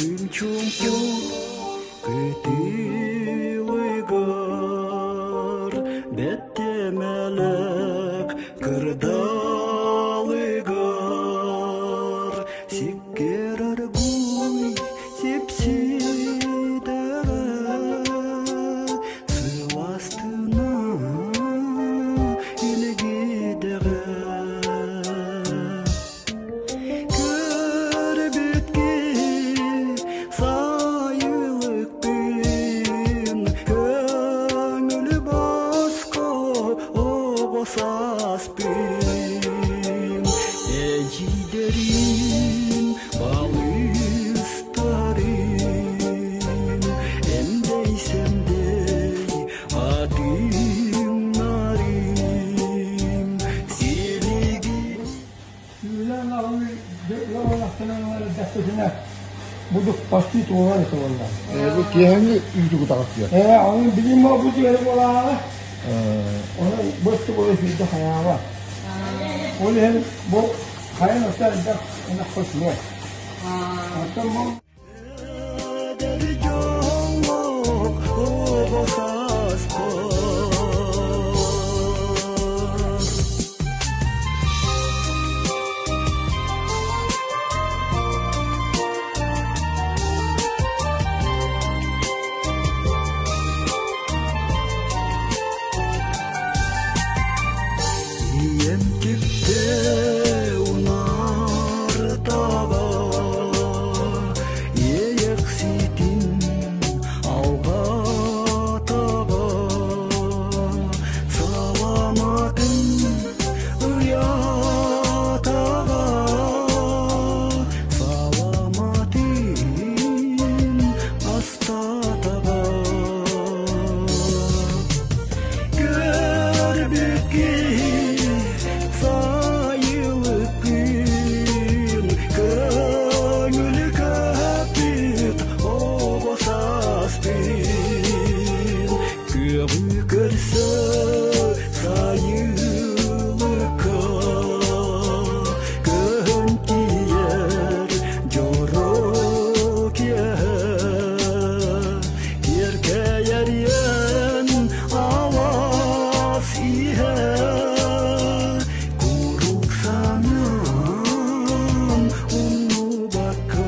Бүлүм чуумпу кытылыгар, бэттэмэлэк кырдалыгар, сиккэр аргуй сипсидэҕэ, сыластына илгидэҕэ. Көрбүт киһи сайылыкпын, көҥүлү босхо оҕо сааспын. Эдьиийдэрим, балыстарым, эмдэй-сэмдэй атыҥнарым, силиги Сүүлэн аҕалыы ыаллахтынан эрдэхпитинэ будук почти туолар этэ буолла. Бу киэһэҥҥи үүтү кутаҕыт Ээ, оны билим бу түгэри буолааҕа. Оны бысты була сүүрдэ хайаaba. Ол иһин бу хайан оттон элбэх ынах көтүө. Оттон бу Эдэр дьоллоох оҕо сааспар. Ийэм түптэ унаар-таба, иэйэхситин алҕатаҕа, саламатын ыйаатаҕа, саламатын астатаҕа. Көрбүт киһи сайылык күн, көҥүлү көппүт оҕо сааспын. Күөҕү көрсө сайылыкка көһөн тиийэр дьоро киэһэ. Киэркэйэриэн алаас иһэ, куруук санаан умнубакка.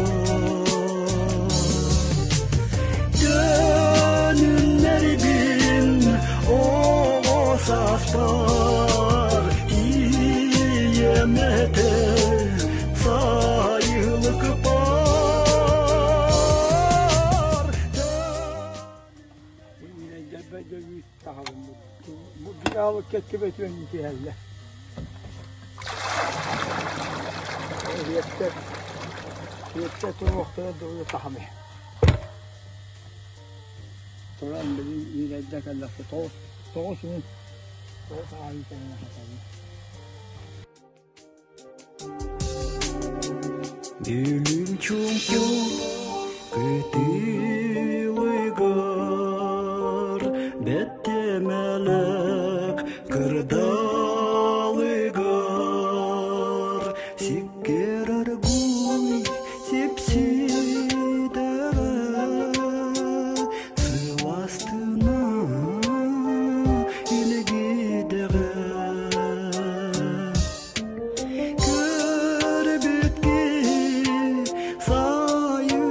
Төнүннэрбин оҕо сааспар тиийэм этэ сайылык паар. Иэттэ туруохтара дылы таһамы. Туран билин иирэрдэ кэллэххэ 9 9 9 аайы кэлэн хатабын. Бүлүм чуумпу кытылыгар, бэттэмэлэк кырдалыгар, сиккэр аргуй сипсидэҕэ, сыластына илгидэҕэ. Көрбүт киһи сайылыкпын,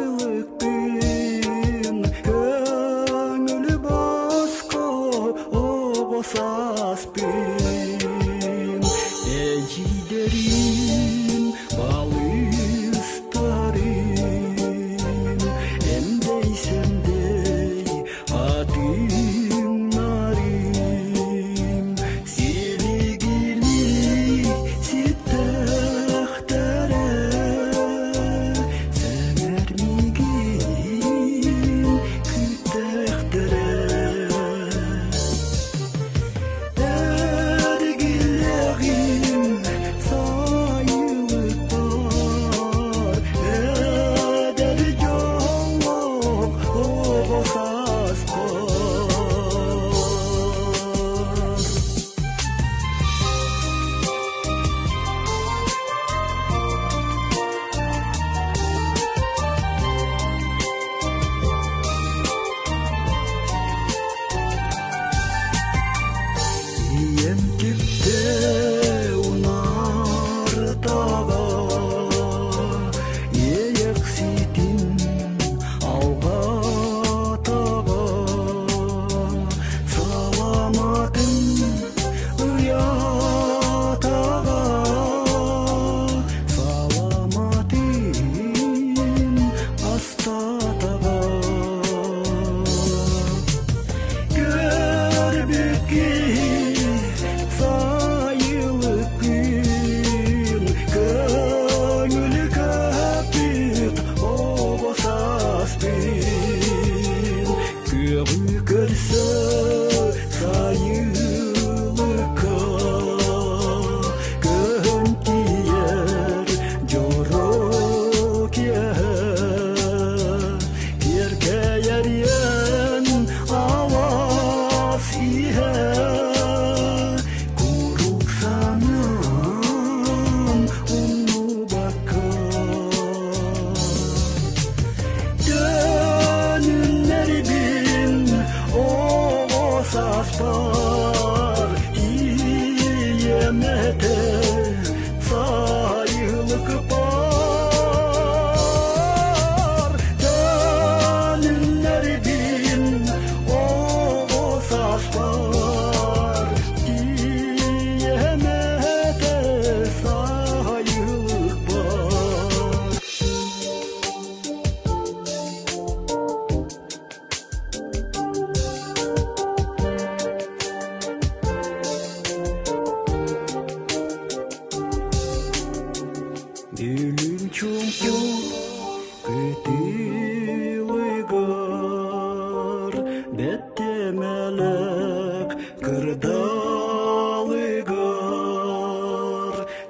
Кытылыгар бэттэмэлэк кырдалыгар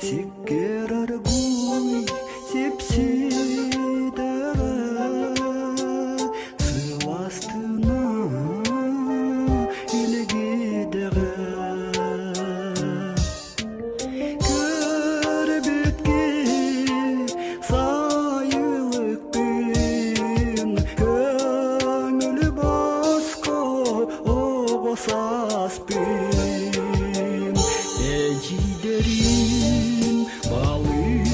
сиккэр аргуй сипсидэҕэ сыластына илгидэҕэ Көрбүт киһи сайылыкпын көҥүл босхо оҕо сааспын эдьиийдэрим балыстарым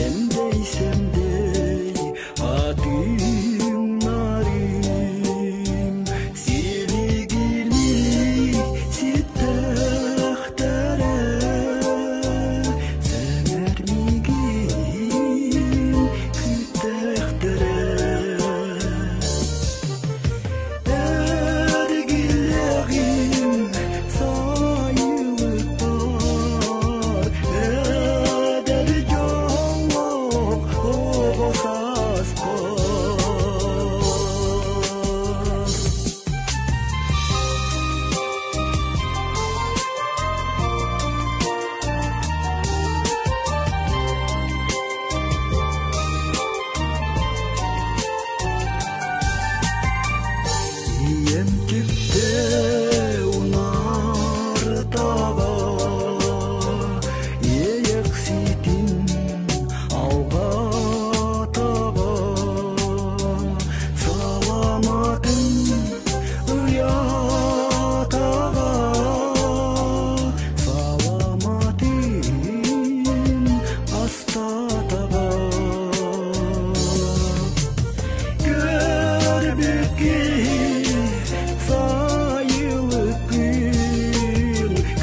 эмдэй-сэмдэй атыҥнарым силигилии ситтэхтэрэ сэмэр миигин күүттэхтэрэ Эргиллэҕим сайылыкпар эдэр дьоллоох оҕо сааспар. Ийэм түптэ унаар таба, иэйэхситин алҕатаҕа, саламатын ыйаатаҕа, саламатын астатаҕа. Көрбүт киһи сайылыкпын,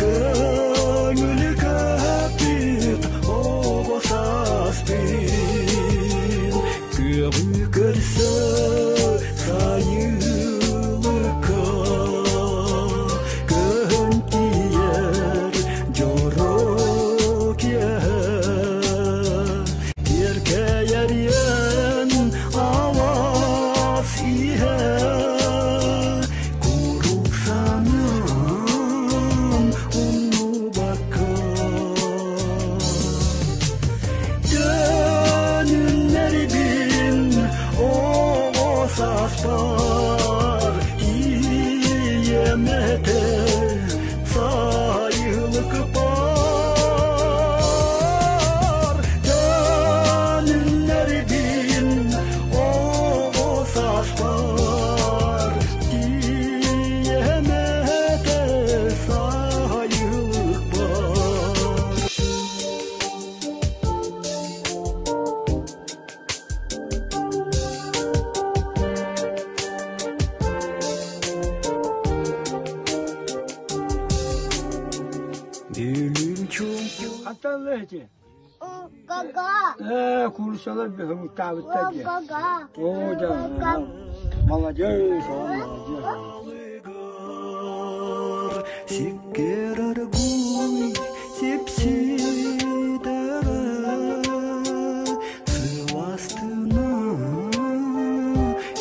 көҥүл көппүт оҕо сааспын. Күөҕү көрсө сайылыкка көһөн тиийэр дьоро киэһэ. Киэркэйэриэн алаас иһэ куруук санаан умнубакка. Төнүннэрбин оҕо сааспар тиийэм этэ сайылык бар. Төнүннэрбин оҕо сааспар тиийэм этэ сайылык бар. Бүлүүм чуумпу Хантан эти? Гага. Курсалар бөһүмүттаабыттар дии. Гага. О, да. Молодец, он молодец. Сиккэр аргуй сипсидэҕэ сыластына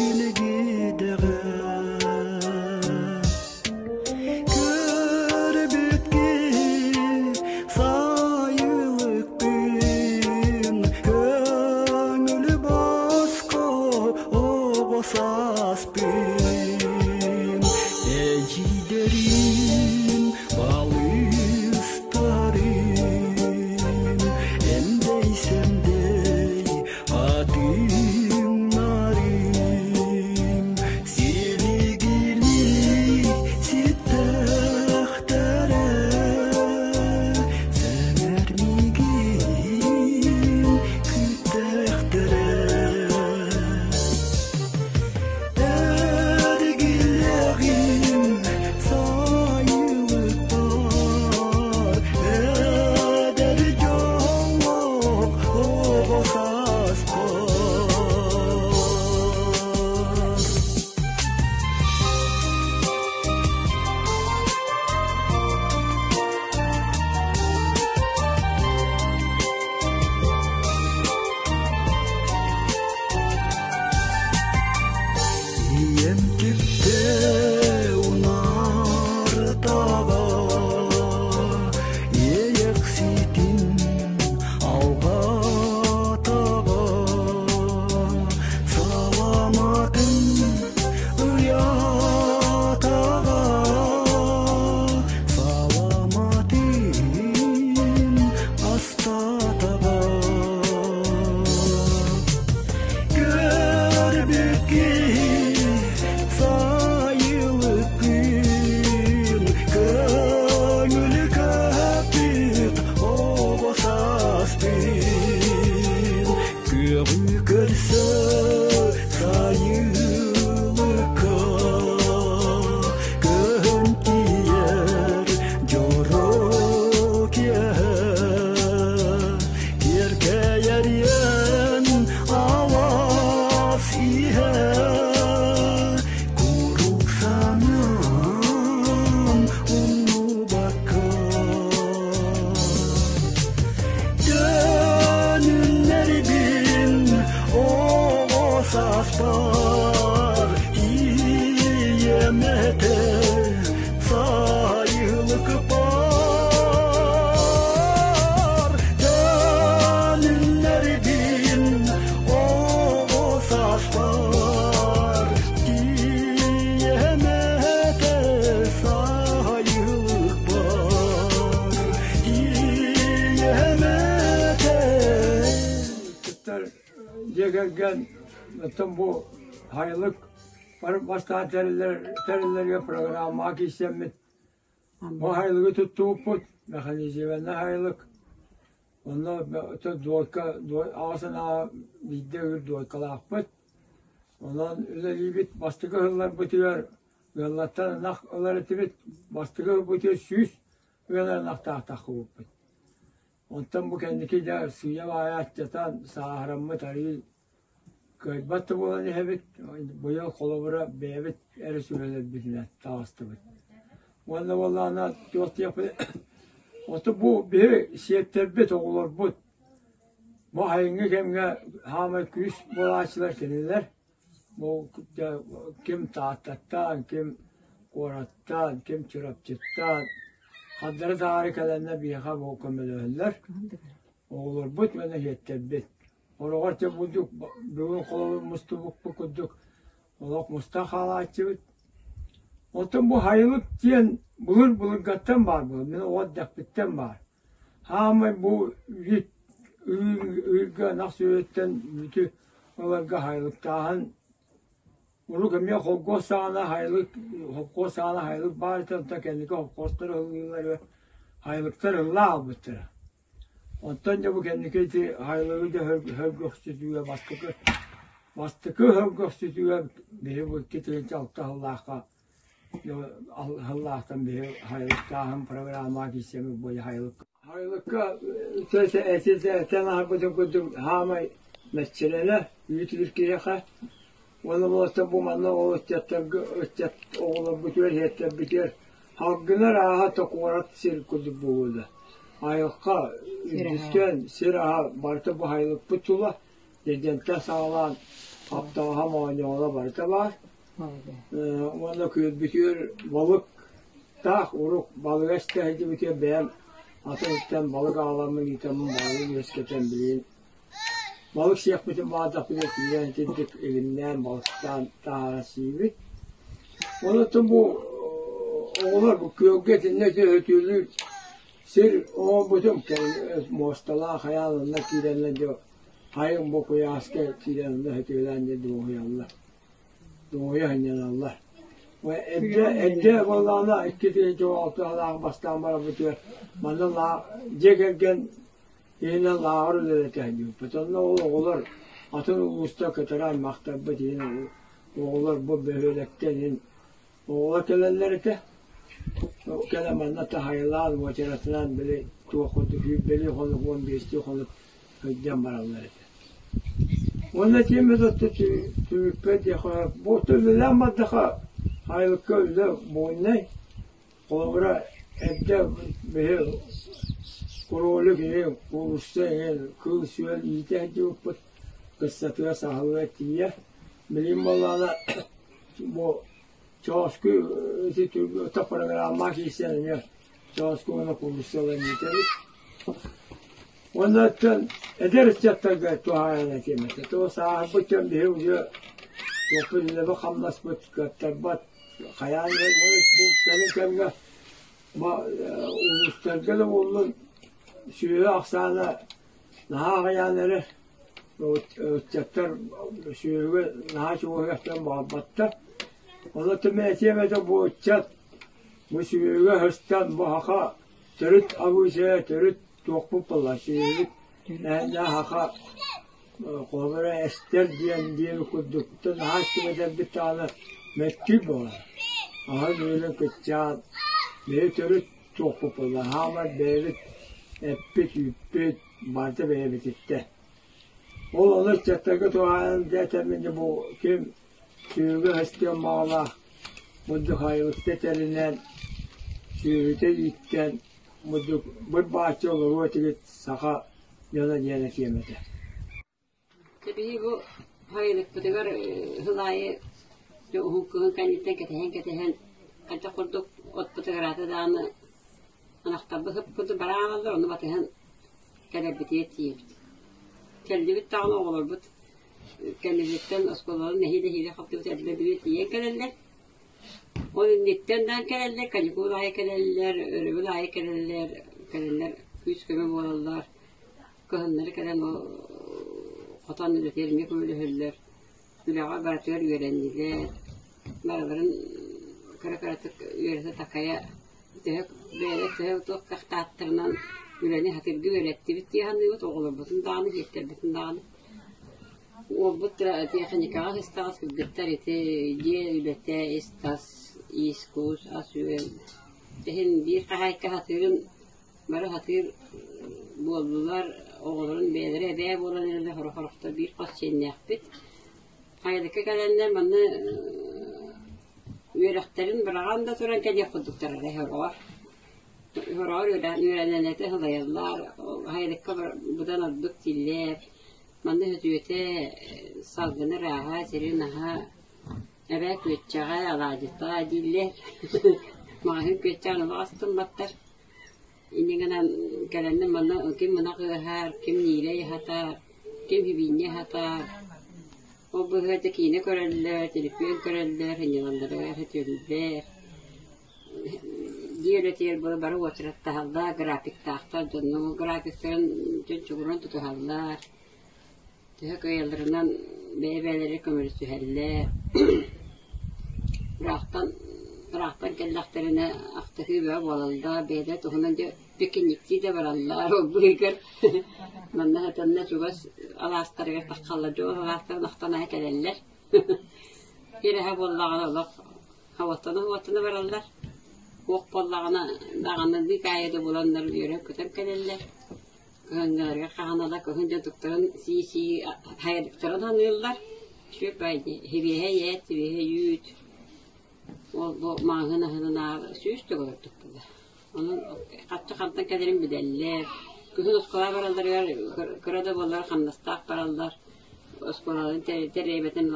илгидэҕэ Көрбүт киһи сайылыкпын, көҥүл босхо оҕо сааспын. Эдьиийдэрим, балыстарым, эмдэй-сэмдэй атыҥнарым, силигилии ситтэхтэрэ сэмэр миигин күүттэхтэрэ. Эргиллэҕим сайылыкпар эдэр дьоллоох оҕо сааспар. Көрсө сайылыкка көһөн тиийэр дьоро киэһэ киэркэйэриэн алаас иһэ куруук санаан умнубакка Төнүннэрбин оҕо сааспар ийэм этэр сайылык бар. Төнүннэрбин оҕо сааспар ийэм этэр сайылык бар. Дьиэ кэргэн оттон бу сайылык бастаан тэриллэргэ программаҕа киирсэммит бу сайылыгы туттубуппут механизированнай сайылык онно дуойка аҕа санааҕа биирдэ үр дуойкалаахпыт онон үлэлиибит бастакы ыһылларбытыгар ыаллартан ынах ылар этибит бастакы ылбытыгар 100 ыанар ынахтаах таххыбыппыт. Онтон бу кэнники дьэ сыыйа-баайа аччатан, сааһыраммыт арыый кыайбат да буолан иһэбит. Быйыл холобура бэйэбит эрэ сүбэлэрбитинэн таҕыстыбыт. Уонна буоллаҕына туох диэхпит Ото бу биһи сиэттэрбит, оҕолорбут бу айыҥҥы кэмҥэ хаамай күүс буолааччылар кинилэр. Бу ким Тааттаттан, ким куораттан, ким Чурапчыттан хардары таары кэлэннэр биһиэхэ бу көмөлөһөллөр. Оҕолорбут уонна иһиэттэрбит. Хороҕор дьэ бурдук бүгүн холобур мустубуппут курдук олох мустан хаалааччыбыт. Оттон бу сайылык диэн былыр-былыргаттан баар буолар. Мин оҕо эрдэхпиттэн баар. Хаамай бу үүт ыырга ынах сүөһүттэн үүтү ыларга сайылыктааһын урут эмиэ холкуос саҕана сайылык холкуос саҕана сайылык баар этэ онтон кэнники холкуостар ыһыллыыларыгар сайылыктар ылла хаалбыттара. Онтон дьэ бу кэнники ити сайылыгы дьэ хөргөхсүтүүгэ бастакы бастакы хөргөхсүтүүгэ биһи бу 2006 сыллаахха Аллаахтан биһи хайылыктааһын программаҕа киирсэммит буолла хайылык. Хайылыкка этэн аһарбытым курдук хаамай мэччирэнэ үүтүлүр киһиэхэ уонна буолуохтан бу манна ол ыччаттарга ыччат оҕолорбутугар иһэттэрбитигэр салгынар ааһа то куорат сир курдук буолуо айылҕа үрдүттэн сир аһа барыта бу хайылыкпыт тула дьэдьэнтэн саҕалаан хаптаҕаһа моонньоҕоно барыта баар Уонна күөлбүтүгэр балык таах урук балыга истэ сылдьыбытыгар бэйэм атын балык аҕаламмын ыытаммын балыгы үөскэтэн билигин балык сиэхпитин баҕардахпытына киирэн итинник илимнээн балыктаан таһаара сиибит. Онон бу оҕолор бу күөлгэ итиннэ өтүүлүүр сир оҥорбутум муосталаах хайаан онно киирэннэр дьэ хайыҥ бу куйааска киирэн онно өтүүлээн дьэ дуоһуйаллар. Дуоһуйа сынньаналлар. Эрдэ эрдэ буоллаҕына 2 6 сылаах бастаан барарбытыгар манна дьиэ кэргэн иһинэн лааҕыр үлэлэтэ сылдьыбыппыт. Онно ол оҕолор атын улууста кытары аймахтарбыт иһин оҕолор бу бөһүөлэктэн иһин оҕолор кэлэллэр этэ. Кэлэн манна таһайылаан уочаратынан били туох курдук сүүрбэлии хонук, 15-тии хонук сылдьан бараллар этэ. Уонна тиэмэ да түмүкпэр диэххэ бу үлэлээн бардаха айылыкка үлэ буольнай. Холобура эрдэ биһи кролик иһин, куурусса иһин, кыыл-сүөл иитэ сылдьыбыппыт кыссатыгар саһылыгар тиийэ. Билигин буоллаҕына бу чооску ити программа киирсэн эмиэ чооску уонна куурусса ылан иитэбит. Уонна оттон эдэр ыччаттарга туһаайан этиэм этэ. Тоҕо сааһырбыт дьон биһи уже туохпут үлэбит-хамнаспыт кыаттарбат хайаан да бу кэлин кэмҥэ улуустарга да буоллун сүөһү ахсаана наһаа аҕыйаан эрэр. Ыччаттар сүөһүгэ наһаа чугаһыахтарын баҕарбаттар. Онон мин этиэм этэ бу ыччат бу сүөһүгэ сыстан бу саха төрүт абыычайа төрүт туохпут буолла сүөһүбүт нэһилиэк саха. Холобура эстэр диэн диэбит курдук наһаа истибэтэрбит даҕаны мөккүй буолар. Аһын-үөлүн кыччаан, бэйэ төрүт туохпут буолла, хаамар бэйэбит эппит-үүппүт барыта бэйэбититтэн. Ол ону ыччаттарга туһаайан дьэ бу ким сүөһүгэ эстиэн баҕалаах муддук айылыкта тэринэн, сүөһүтэ ииттэн муддук быр-бааччы олоруо этигит саха дьоно диэн этиэм этэ. Биһиги бу сайылыкпытыгар сыл аайы уһун кыһын кэнниттэн кэтэһэн-кэтэһэн хайдах курдук отпутугар аата даҕаны ынахтарбыт ыппыты бараалаллар, ону батыһан кэлэрбитигэр тиийэбит. Кэллибит даҕаны оҕолорбут кэннибититтэн оскуолаларын нэһиилэ нэһиилэ халтыбыт эрдэ били тиийэн кэлэллэр. Ол инниттэн даҕаны кэлэллэр, каникул аайы кэлэллэр, өрөбүл аайы кэлэллэр, кэлэллэр күүс-көмө буолаллар. Кыһыннары кэлэн ол хотон үлэтигэр эмиэ көмөлөһөллөр, үлэҕэ барытыгар үөрэннилэр, барыларын кыра-кыратык үөрэтэ-такайа төһө бэйэлэр төһө туох кыахтаахтарынан үлэни сатыырга үөрэттибит дии саныыбыт, оҕолорбутун даҕаны, сиэттэрбитин даҕаны. Уолбут тиэхиньикэҕэ сыстаҕас кыргыттар ити дьиэ үлэтэ, ис-тас, иис-куус, ас-үөл иһин биир хаһаайка сатыырын Бары сатыыр буоллулар, оҕолорун бэйэлэрэ эбээ буолан эрэллэр, сорох-сорохтор биир хос сиэннээхпит. Хайалыкка кэлэннэр манна үөрэхтэрин быраҕан да туран кэлиэх курдуктар эрэ сороҕор. Сороҕор үөрэнэллэрэ сылайаллар, хайалыкка быдан ордук дииллэр. Манна сөтүөтэ, салгына ырааһа, сирин аһа, эбээ күөччэҕэ, алаадьыта дииллэр. Маҕаһыын күөччэҕин олох астымматтар. Инньэ гынан кэлэннэр манна ким ынах ыаһар, ким ньиирэй аһатар, ким сибиинньэ аһатар. Ол быыһыгар дьэ киинэ көрөллөр, телефон көрөллөр, сынньалалларыгар сөтүөлүүллэр. Дьиэ үлэтигэр бары уочараттаһаллар, графиктаахтар, дьоннор графиктарын чунчугуран тутуһаллар. Төһө кыайалларынан бэйэ-бэйэлэрэ көмөлөсүһэллэр. Ыраахтан ыраахтан кэллэхтэринэ ахтыһыы бөҕө буолаллар, бэйэлэрэ туһунан дьэ пикниктии да бараллар ол быыһыгар. Манна сатанна чугас алаастарыгар таххаллар, дьон алаастарын ахтан аһа кэлэллэр. Киэһэ буоллаҕына олох хабаттана-хабаттана бараллар. Уох буоллаҕына даҕаны быыкаайы аайы да буланнар үөрэн-көтөн кэлэллэр. Кыһыҥҥыларыгар хаһан ыла кыһын дьонтуктарын сии-сии хайадыктарын саныыллар. Үчүгэй дии. Сибиэһэй эт, сибиэһэй үүт. Ол бу маҥан аһынан 100 төгүл ордук буолар. Онон хаччы хантан кэлэрин билэллэр. Күһүн оскуолаҕа баралларыгар кыра да буоллар хамнастаах бараллар. Оскуолаларын тэрээбэтин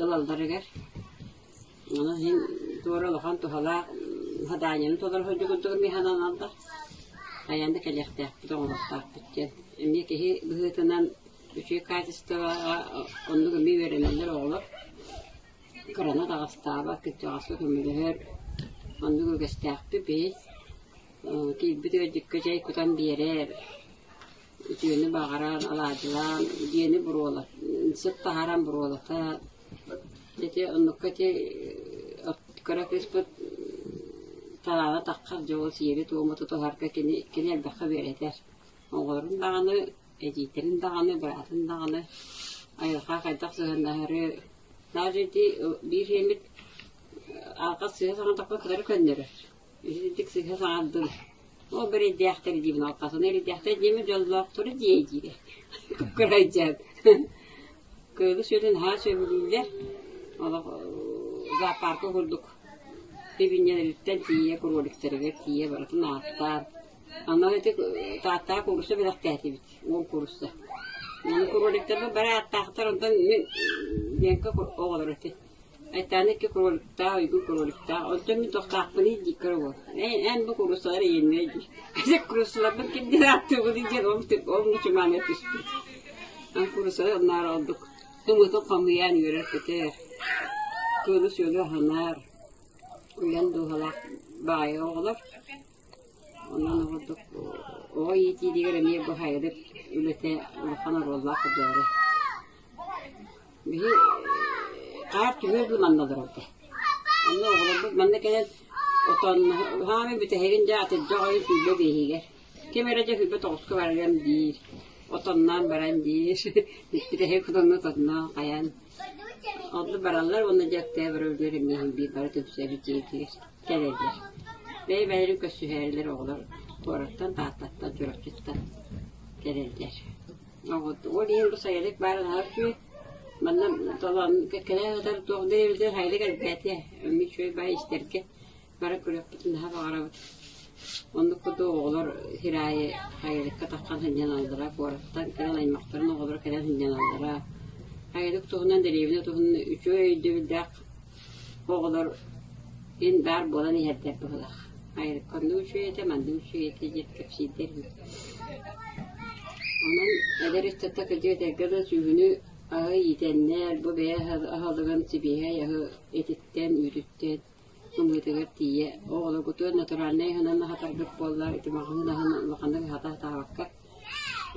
ылалларыгар. Онон иһин туора улахан туһалаах заданиены толоро сылдьар курдук эмиэ сананаллар. Хайаан да кэлиэхтээхпит, оҥоруохтаахпыт диэн. Эмиэ киһи быһыытынан үчүгэй качествоҕа оннук эмиэ үөрэнэллэр оҕолор. Кыраны атаҕастаабат, кырдьаҕаска көмөлөһөр оннук үгэстээхпит биһи. Киирбит ыалдьыкка чэй кутан биэрэр, үтүөнү баҕаран, алаадьылаан, дьиэни буруолат, сыт таһааран буруолатар. Ити оннукка ити кыра кыыспыт талаана таххар дьолу сиэри-туому тутуһарга кини кини элбэххэ үөрэтэр. Оҕолорун даҕаны, эдьиийдэрин даҕаны, быраатын даҕаны айылҕа хайдах сыһыаннаһары даже ити биир эмит алҕас сыыһа саҥардахпына кытары көннөрөр. Итинник сыыһа саҥардым. Ол эрэйдээхтэр диибин алҕасына эрэйдээхтэр диэмэ дьоллоохтору диэ диирэ. Кырайдьаан. Кыылы сүөлүн наһаа сөбүлүүллэр, олох зоопарка курдук сибиинньэлэриттэн тиийэ кроликтарыгар тиийэ барытын ааттаан. Аны ити Тааттаҕа куурусса бэлэхтээтибит, уол куурусса. Аны кроликтарбыт бары ааттаахтар, онтон мин Ленка оҕолоро ити Айтаана икки кроликтаах, Уйгу кроликтаах, онтон мин туохтаахпыный дии кыра уол. Эн, эн бу кууруссалар эйиэннэрэ дии. Ити кууруссаларбын ким диэн ааттыыбыный диэн ол, ол мучумааҥҥа түспүт. Ан кууруссалар оннооҕор ордук тымыытын хомуйан үөрэр-көтөр, кыылы-сүөлү аһынар, уйан дууһалаах баҕайы оҕолор. Онон ордук оҕо иитиитигэр эмиэ бу хайалык үлэтэ улахан оруоллаах курдуга. Биһи хаар түһүөр дуу манна олорорго. Онно оҕолорбут манна кэлэн отон хаамай бүтэһигин дьэ атырдьах ойун 25-игэр. Ким эрэ дьэ 29-ка барарым диир. Отонноон баран диир. Бүтэһик хотоҥҥо отонноон хайаан. Онно бараллар уонна дьэ октябрь өлүөр эмиэ биир бары түмсэбит дьиэтигэр кэлэллэр. Бэйэ-бэйэлэрин көрсүһээрилэр оҕолор куораттан, Тааттаттан, Чурапчыттан кэлэллэр. Ол иһин бу сайылык баар наһаа үчүгэй. Манна толоон кэлэ сытар туох да диэбитигэр сайылык элбээтэ. Эмиэ үчүгэй баай истэргэ бары көрүөхпүтүн наһаа баҕарабыт. Оннук курдук оҕолор сир аайы сайылыкка тахсан сынньаналлара, куораттан кэлэн аймахтарын оҕолоро кэлэн сынньаналлара. Сайылык туһунан, дэриэбинэ туһунан үчүгэй өйдөбүллээх оҕолор иһин баар буолан иһэрдэр быһыылаах. Сайылыкка оннук үчүгэй этэ, маннык үчүгэй этэ диэн кэпсиирдэр үһү. Онон эдэр ыччаттар кырдьык этэргэ дылы сүөһүнү аһы иитэннэр, бу бэйэ аһылыгын сибиэһэй аһы этиттэн, үүтүттэн ымыытыгар тиийэ оҕолоргутугар натуральнай аһынан аһатаргыт буоллар ити маҕаһыын аһын улаханнык аһата сатаабакка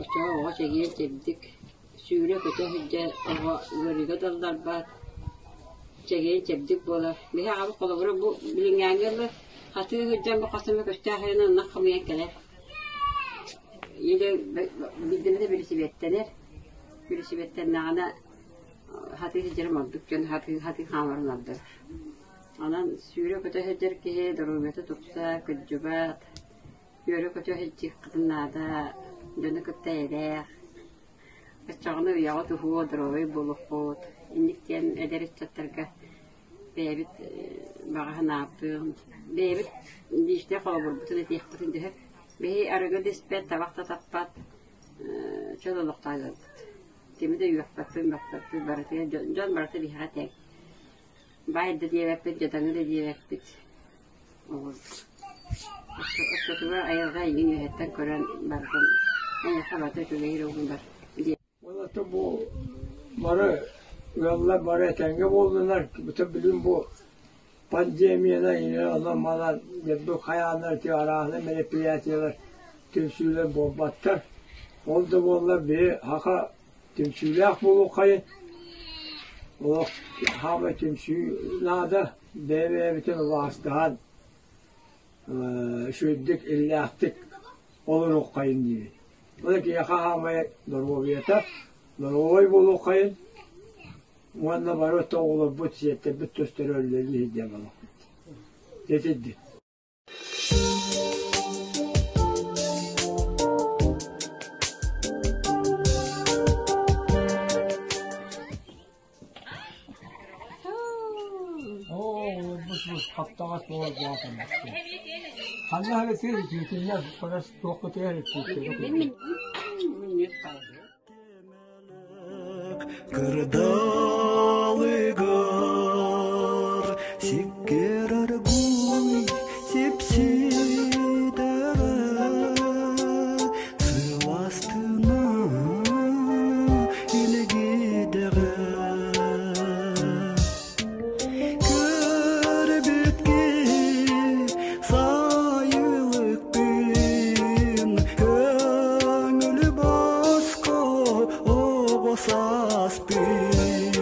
оччоҕо оҕо чэгиэн чэбдик сүүрэ-көтө сылдьар оҕо ыарыыга да ылларбат чэгиэн чэбдик буолар. Биһи аҕабыт холобура бу билиҥҥээҥҥи ыла хатыы сылдьан бу хас эмэ көстөөх айанан ынах хомуйан кэлэр. Или биирдэмэ да билисибиэттэнэр. Билисибиэттэннэҕинэ хатыы сылдьарым ордук дьон хатыы хатыы хаамарын ордорор. Онон сүүрэ-көтө сылдьар киһи доруобуйата тупса, кырдьыбат, үөрэ-көтө сылдьыаххытын наада, дьону кытта эйэлээх. Оччоҕуна үйэҕит уһуо, доруобай буолуоххут. Инник диэн эдэр ыччаттарга бэйэбит баҕа санаабытын, бэйэбит личнэй холобурбутун этиэхпитин төһө биһи арыгы да испэт, табах да таппат, чөл олохтоох ыалбыт. Кими да үөхпэппин, мөхпөппүн, барытыгар дьон барыта биһиэхэ тэҥ. Баай да диэбэппит, дьадаҥы да диэбэппит. Оччотугар айылҕа эйигин үөһэттэн көрөн барытын эйиэхэ барыта үчүгэй эрэ угуннар диэн. Уонна бу бары ыаллар бары этэҥҥэ буоллунар, бүтүн билим бу пандемияна иҥэ онон манан дьэбдик хайааннар ити арааһынай мероприятиелар түмсүүлэр буолбаттар. Ол да буоллар биһи саха түмсүүлээх буолуоххайын, олох хаамай түмсүү наада, бэйэ-бэйэбитин убаастаһан, үчүгэйдик, иллээхтик олоруоххайын диибин. Ол киһиэхэ хаамай доруобуйата, доруобай буолуоххайын уонна бары оҕолорбут, сиэттэрбит төстөрө үлэлии сылдьан олохпут. Итинник. Хаптаҕас буолар Ханна хара тиитиннэр парас туоххутугар Кырдалыгар сиккиэр аргуй сипсидэҕэ сыластына илгидэҕэ Көрбүт киһи сайылыкпын көҥүл босхо оҕо сааспын.